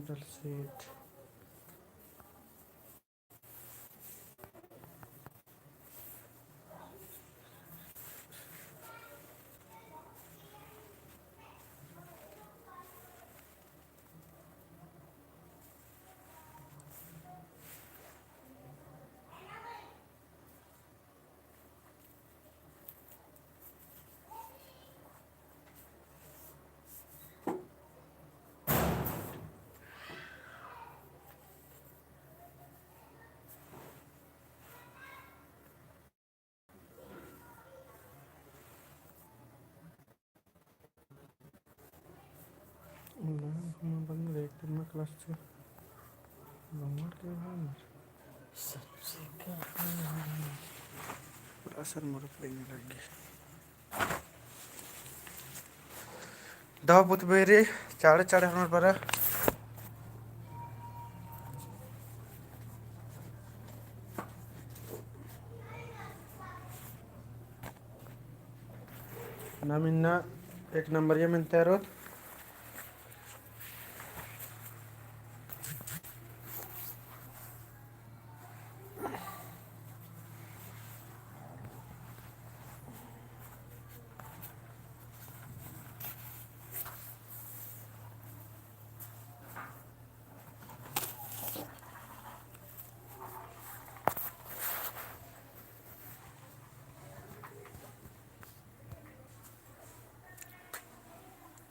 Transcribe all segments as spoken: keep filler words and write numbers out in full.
चल सीट। उन्ना, हम बंद देख, तुम class से। नंबर के है? सबसे कहाँ? पूरा सर मोर पे नहीं लग गया। दव पुत बेरी, चाड़े चाड़े हमर बरा। नाम इन्ना एक नंबरिया मेन्ता रओत।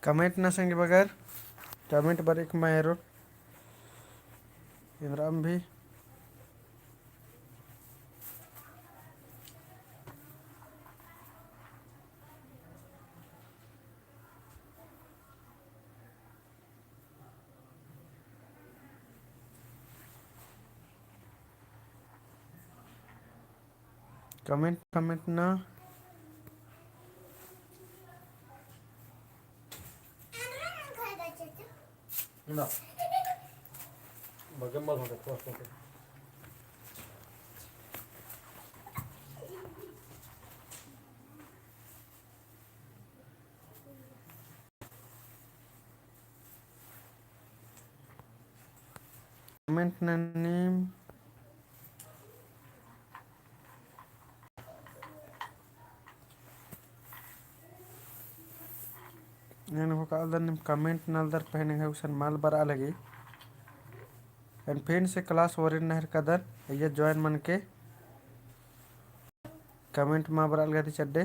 Comment ना संगे बगर, comment बरई का मल एरोर। एन्दरा अम्म भी। Comment, comment ना। ना। बगल में होगा, cross करके। Comment ननी। एन हो कालदन नीम comment नलदर पहने है उसन मल बरआ लगी। एन फिर से class ओरिन नहर कदन, अइय्या join मन के। Comment मा बरआ लगी ती चड्डे।